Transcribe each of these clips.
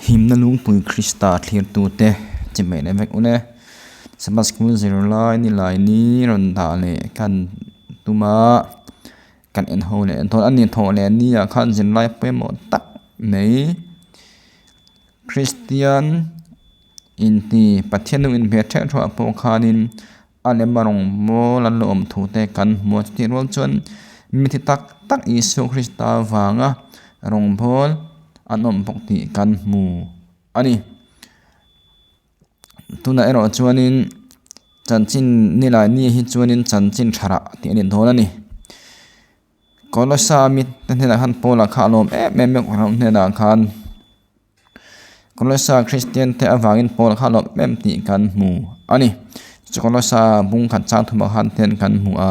Himna lungpui Krista thlirtute chi mai leh vek ule. Sabbath School zirlai ni lai ni rawn dah leh kan tum a, kan en ho leh dawn a ni. Thawh leh ni ah khan zirlai pawimawh tak mai Kristian inti Pathian nung inhmeh theuh theuh ah pawh khanin a lem a rawng mawl an lo awm thu te kan hmu a chutih rual chuan mi ti tak tak Isua Krista vanga rawngbâwl an awm bawk tih kan hmu a ni. Tunah erawh chuanin chanchin nilai ni hi chuanin chanchin tha rah tih a ni dawn a ni. Kolosa mi te hnenah khan Paula kha a lawm em em a hnenah khan. Kolosa Kristian te avangin Paul kha lawm em tih kan hmu a ni. Chu Kolosa bung khat chang thumah khan ten kan hmu a,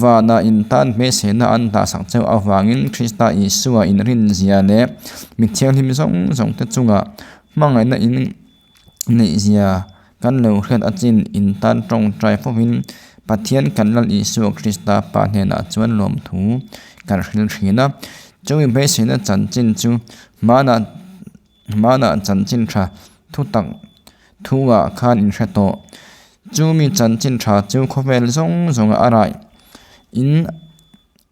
Vana intan hmeichhena an dah sak cheu avangin Krista Isua inrinzia leh mi thianghlim zawng zawng te chungah hmangaihna in neihzia kan lo hriat achin intan tawngtai fawhin Pathian kan Lal Isua Krista Pa hnenah chuan lawmthu kan hril thin a. Chumi beiseina chanchin chu hmanah hmanah chanchin tha thu tak thuah khan in hre tawh. Chumi chanchin tha chu khawvel zawng zawnga a raih in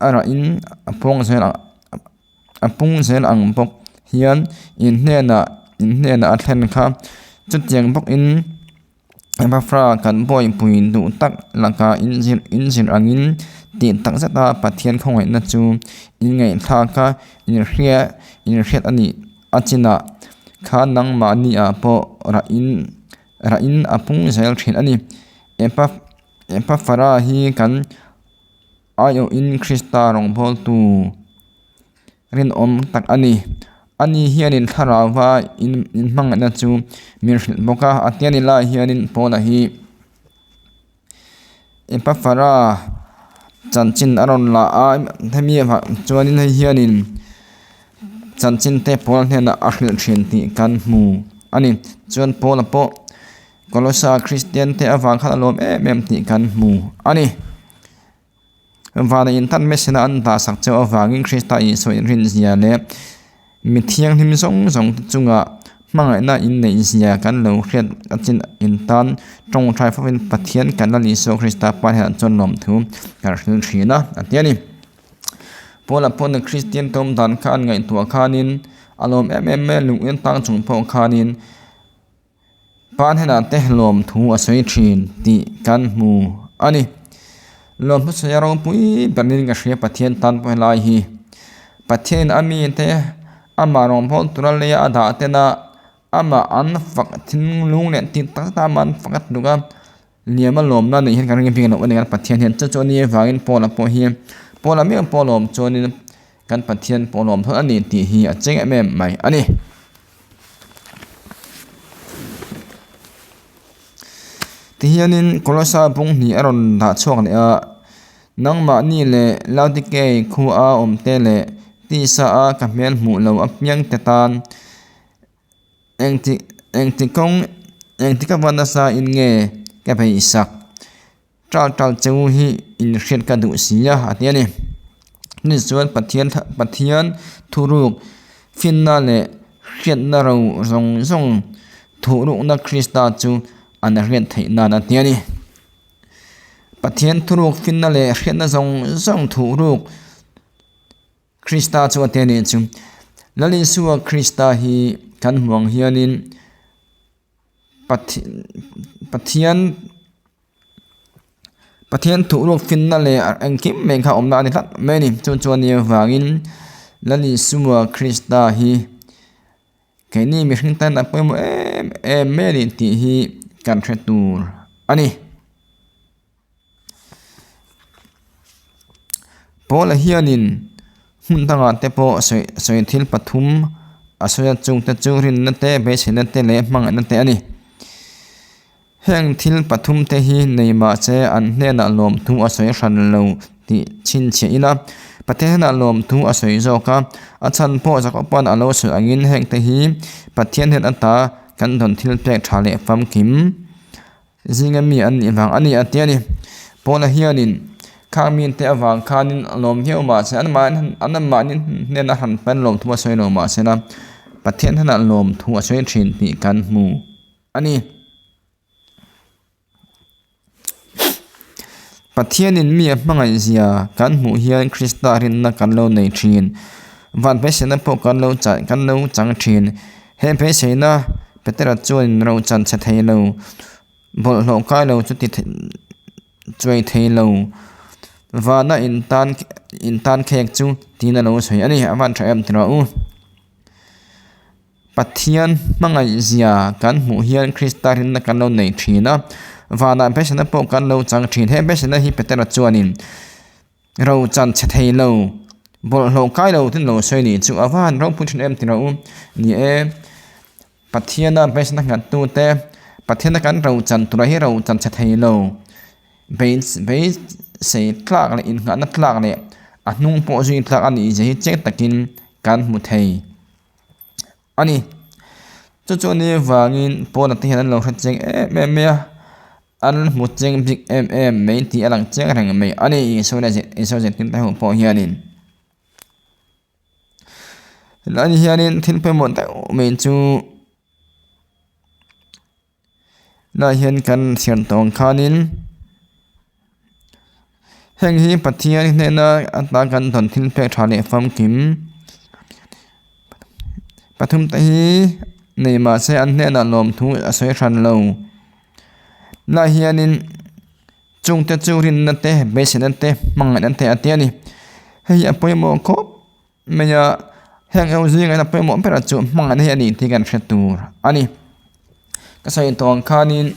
a rah in a pawng zel a. A pung zel ang bawk hian in hnenah in hnenah a thlen kha chutiang bawkin Epaphra kan bawihpui duh tak lakah in zir in zir angin tih tak zet a Pathian khawngaihna chu in ngaihthlak a in hria in hriat a nih a chinah khan nangmahni ah pawh rah in rah in a pung zel thin a ni. Epaph Epaphra hi kan. Aiawhin Krista rawngbawltu rinawm tak a ni. Ani hianin thlarauva inhmangaihna chu min hrilh bawk a, a tiani lai hianin Paula hi Epaphara chanchin a rawn la a, hemi avang chuanin hei hianin chanchin te Paula hnenah a hrilh thin tih kan hmu a ni. Chuan Paula pawh Kolosa Kristian te avang khan a lawm em em tih kan hmu a ni. Vana intan mesena an dah sak chauh avangin Krista Isua inrinzia leh mi thianghlim zawng zawng te chunga hmangaihna inneihzia kan lo hriat achin intan tawngtai fawin Pathian kan Lal Isua Krista Pa hian chuan lawmthu kan hril thin a, a ti a ni. Paula pawn Kristian te awm dan kha an ngaihtuah khanin a lawm em em mai a, lung en tang chung pawh khanin Pa hnenah te lawmthu a sawi thin tih kan hmu a ni. Lawmthu sawi a ropui ber niin ka hria Pathian tan pawh helai hi. Pathianin a mite amah rawngbâwl tura leia a dah tena amah an fak thinlung leh tih tak tak amah an fak a tluk a, liam a lawmna neih hian kan ring bik loh a ni kan Pathian hian chu chu a ni avangin Paula pawh hi Paula meuh pawh lawm chuanin kan Pathian pawh lawm thawn a ni tih hi a cheng em em mai a ni. Tihianin Kolosa bung hnih a rawn dah chhuak leh a, Nangmahni leh Laodikei khua awmte leh tisa a ka hmel hmuh lo apiang te tan engti engti kawng engti ka va nasa in nge ka beisak? Ṭal ṭal cheu hi inhriat ka duh si a, a ti a ni. Ni chuan Pathian Pathian thuruk finna leh hriatna ro zawng zawng thuhrukna Krista chu an hriat theih nan a ti a ni. Pathian thuruk finna leh hriatna zawng zawng thuhruk Krista chu a ti a nih chu. Lal Isua Krista hi kan hmu ang hianin Pathian Pathian thuhruk finna leh engkim mai kha awmna a ni tlat mai a ni. Chu chuan ni avangin Lal Isua Krista hi keini mihring tan a pawimawh em em mai a ni tih hi kan hre tur a ni. Paula hianin hmun dangah te pawh sawi sawi thil pathum a sawi a chungte chu rinna te beiseina te leh hmangaihna te a ni. Heng thil pathum te hi nei mahse an hnenah lawmthu a sawi hran lo tih chhinchhiah ila Pathian hnenah lawmthu a sawi zawk a, a chhan pawh Jakoba'n a lo sawi angin heng te hi Pathian hnen ata kan dawn thil pek tha leh famkim. Zinga mi an nih vang a ni a ti a ni. Paula hianin khang minte avang khanin a lawm viau mahse an mahni hnena han pan lawm thu a sawi lo mahse la. Pathian hnenah lawmthu a sawi thin tih kan hmu a ni. Pathianin mi a hmangaih zia kan hmuh hian Krista rinna kan lo nei thin. Van beiseina pawh kan lo chah kan lo chang thin. He beiseina Petera chuanin ro chan chhe thei lo, bawlhhlawh kai lo chu ti chuai thei lo. Vana intan intan khek chu tiin a lo sawi a ni. A van tha em ti rawh u. Pathian hmangaih zia kan hmuh hian Krista rinna kan lo nei thin a, vanah beiseina pawh kan lo chang thin. He beiseina hi Petera chuanin ro chan chhe thei lo, bawlhhlawh kai lo tin lo sawi nih chu a va han ropui thin em ti rawh u. Ni e, Pathiana beiseina nghattute, Pathiana kan ro chan tura hi ro chan chhe thei lo, beisei tlak leh innghahna tlak leh a hnung pawh zui tlak a nih zia hi chiang takin kan hmu thei. A ni. Chu chu ni vangin Paula te hian an lo hre chiang em em mai a, an hmu chiang bik em em mai tih a lang chiang reng mai a ni Isua leh Isua zirtirte ho pawh hianin. Helai ni hianin thil pawimawh deuh mai chu Helaiah hian kan thian tawng khanin heng hi Pathian hnena atan kan dawn thil pek tha leh famkim pathum te hi nei mahse an hnenah lawmthu a sawi hran lo helaiah hianin chungte chu rinna te beiseina te hmangaihna te a ti a ni hei hi a pawimawh khawp mai a heng ho zingah hian a pawimawh ber chu hmangaihna hi a ni tih kan hre tur a ni ka sawi tawh ang khanin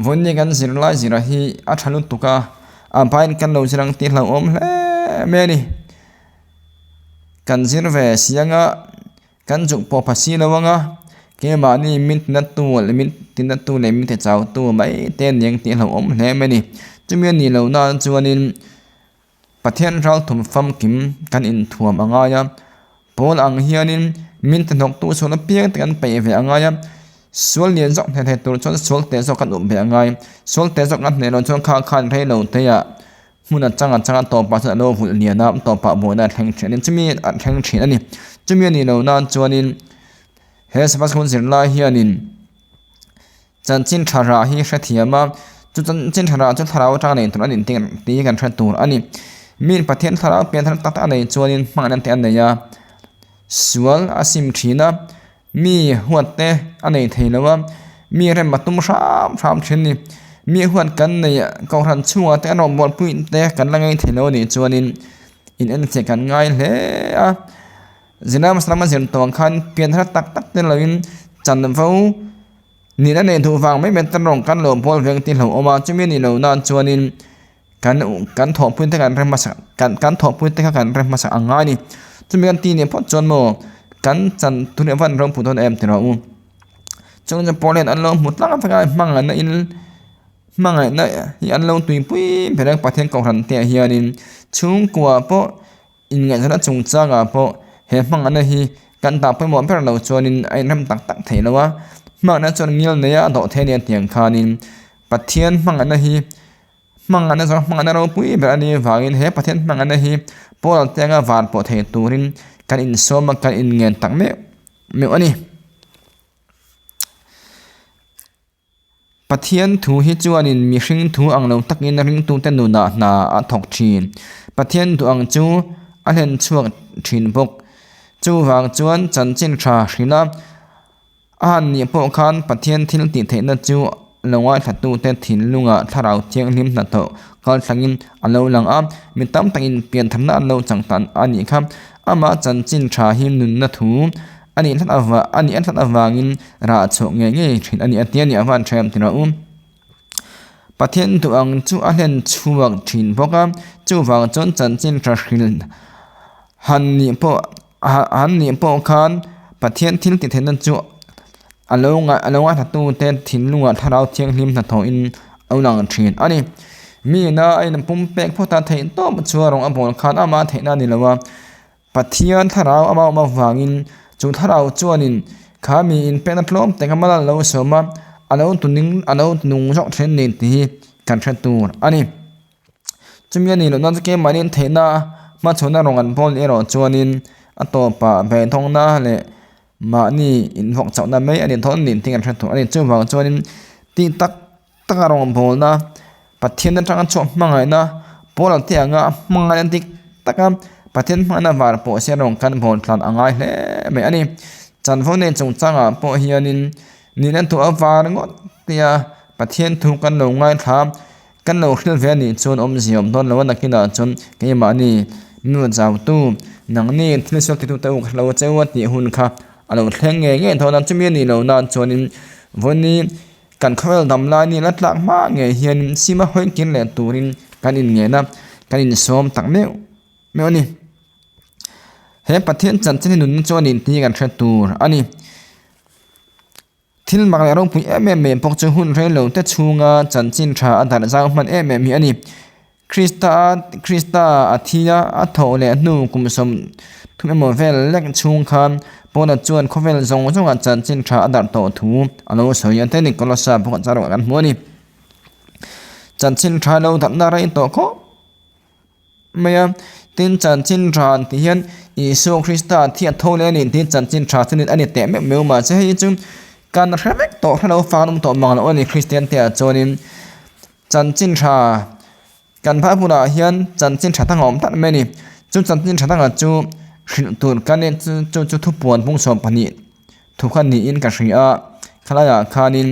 vawiin kan zirlai zirah hi a tha lutuk a a hmain kan lo zir ang tih hlauhawm hle mai a ni kan zir ve si anga kan zuk pawh pha si lo anga keimahni min tina tu leh min tina tu leh min ti chau tu mai te a ni ang tih hlauhawm hle mai a ni chumi a nih loh nan chuanin. Pathian ralthum famkim kan inthuam a ngai a, pawl ang hianin min hnathawktu chhuan apiang te kan peih ve a ngai a, sual lian zawk hneh thei tur chuan sual teh zawk kan up ve a ngai, sual teh zawk kan hneh loh chuan kha khan rei lo teiah hmun a chang a chang a tawpah chuan a lo vulh lian a, tawpah buaina a thleng thin a ni, chumi a thleng thin a ni, chumi a nih loh nan chuanin he sabbath school zirlai hianin. Chanchin tha rah hi hrethiam a, chu chanchin tha rah chu thlarau atanga nei tur a ni tih hi kan hre tur a ni. Miin Pathian thlarau pian thar tak tak a nei chuanin hmangaihna te a nei a, sual a sim thin a, mi huat te a nei thei lo a, mi rem a tum hram hram thin a ni. Mi huat kan neih kohhran chhungah te a rawngbawl pui te kan la ngei thei lo a nih chuanin in enfiah kan ngai hle a. Zirlai hmasa lama zir tawh ang khan pian thar tak tak te loin chanvo nihna neih duh vang mai mai te rawng kan lo bawl veng tih hlauh awm a, chumi a nih loh nan chuanin kan kan thawhpui te kan rem hmasa kan kan thawhpui te kha kan rem hmasa ang ngai a ni. Chumi kan tih nih phawt chuan maw kan chan tun hi a van ropui dawn em tih rawh u. Chung chu pawh hian an lo hmu tlang vek a hmangaihna in hmangaihna hi an lo tuipui ber a Pathian kohhran te ah hianin chhungkua pawh Inngaihzawhna chungchangah pawh he hmangaihna hi kan dah pawimawh ber lo chuanin a inrem tak tak thei lo a, hmangaihna chuan ngil neia a dawh thei a ni a tiang khanin Pathian hmangaihna hi hmangaihna zawng hmangaihna ropui ber a nih avangin he Pathian hmangaihna hi Paul te anga van pawh thei turin kan insawm a, kan inngen tak meuh meuh a ni. Pathian thu hi chuanin mihring thu ang lo takin ringtute nunah hna a thawk thin. Pathian duh ang chu a hlen chhuak thin bawk. Chuvang chuan chanchin tha hrilh a, a han nih pawh khan Pathian thil tih theihna chu lo ngaithlatute thinlungah thlarau thianghlim hnathawh kalthlangin a lo lang a, mi tam takin pianthamna an lo chang tan a nih kha. Amah chanchin tha hi nunna thu A nih hlat ava a nih hlat avangin rah chhuah ngei ngei thin a ni a tia ni avan tha em tira u. Pathian duh ang chu a hlen chhuak thin bawk a, chuvang chuan chanchin tha hril han nih pawh han nih pawh khan Pathian thil ti theihna chu a lo ngaih a lo ngaihthla te thinlungah thlarau thianghlim hnathawhin a lang thin a ni. Mi ina a inpum pek phawt a theih tawp chu a rawng a bawl khan amah theihna a ni lo a. Pathian thlarau a awm avangin chu thlarau chuanin kha mi inpekna tlawm tak a mal a lo sawm a, a lo tuning a lo nung zawk thin ni tih hi kan hre tur a ni. Chumi a nih loh nan chu keimahni theihna hmachhawnna rawng an bawl erawh chuanin. A tawpah beidawngna leh mahni inhawk chauhna mai a ni thawn niin tih kan hre tur a ni. Chuvang chuanin tih tak taka rawngbawlna, Pathian atanga chhuak hmangaihna, pawl ang te anga hmangaihna dik taka Pathian hmangaihna var pawh hian rawn kan bawl tlan a ngai hle mai a ni. Chanvo nei chungchangah pawh hianin nihna duh avar ngawt tia Pathian thu kan lo ngaithla a, Kan lo hrilh ve anih chuan awmzia awm dawn lo a nakinah chuan keimahni nu zautu nangni thil sual titute u ka hre lo cheu a tih hun kha a lo thleng ngei ngei dawn a, chumi a nih loh nan chuanin vawini kan khawvel dam lai ni la tlak hma ngei hianin sima hawi kin leh turin kan inngen a, kan insawm tak meuh meuh a ni. He Pathian chanchin hi nunna chuan intih kan hre tur a ni. Thil mak leh ropui em em mai bawk chu hun rei lo te chhunga chanchin tha a darh zau hman em em hi a ni. Krista Krista a thi a, a thawh leh hnu kum 30 emaw vel lek chhung khan Paula chuan khawvel zawng zawnga chanchin tha a darh tawh thu a lo sawi a, tin Kolossa bawk a rawh kan hmu a ni. Chanchin tha lo darhna rei tawh khawp. mai a, tin chanchin tha an tih hian Isua Krista thi a tho leh a ni tih chanchin tha chu a ni teh meuh meuh mahse hei hi chu kan hre vek tawh hre lo fang an awm tawh mang loh a ni Kristian te ah chuanin chanchin tha kan Bible ah hian chanchin tha dang a awm tlat mai a ni chu chanchin tha dangah chu hrilh tur kan ni chu chu thupuan bung 12 thu kha niin ka hria a khalaiah khanin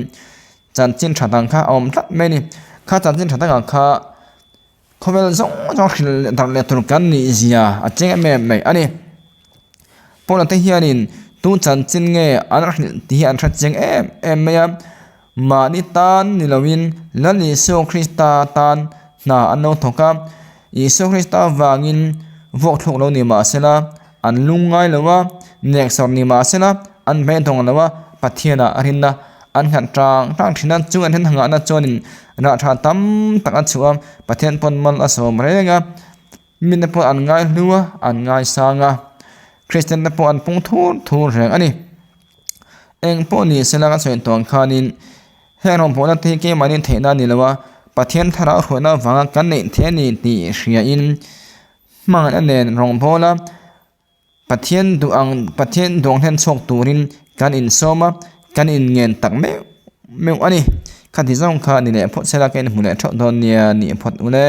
chanchin tha dang kha a awm tlat mai a ni kha chanchin tha dangah kha. Khawvel zawng zawng hrilh leh darh leh tur kan nih zia a cheng em em mai a ni. Paula te hianin tu chanchin nge an hrilh tih hi an hre chiang em em mai a, mahni tan ni loin Lal Isua Krista tan hna an lo thawk a, Isua Krista vangin vuak thluk lo ni mah sela an lung ngai lo a, neksawr ni mah sela an beidawng lo a, Pathianah a rin a, an nghat tang tang thin a, chung an hen nghahna chuanin rah tha tam tak a chhuah a, Pathian pawn mal a sawm reng a, mite pawh an ngai hlu a, an ngai sang a, Kristian te pawh an pung thur thur reng a ni. Eng pawh ni sela ka sawi tawh ang khanin heng rawngbawlna te hi keimahni theihna a ni lo a, Pathian thlarau hruaina avanga kan neih theih a ni tih hriain hmangaihna nen rawngbawla Pathian duh ang Pathian duh ang hlen chhuak turin kan insawm a, kan inngen tak meuh meuh a ni. Khati zawng kha ni leh phawt sela ka inhmu leh theuh dawn nia nih phawt ule.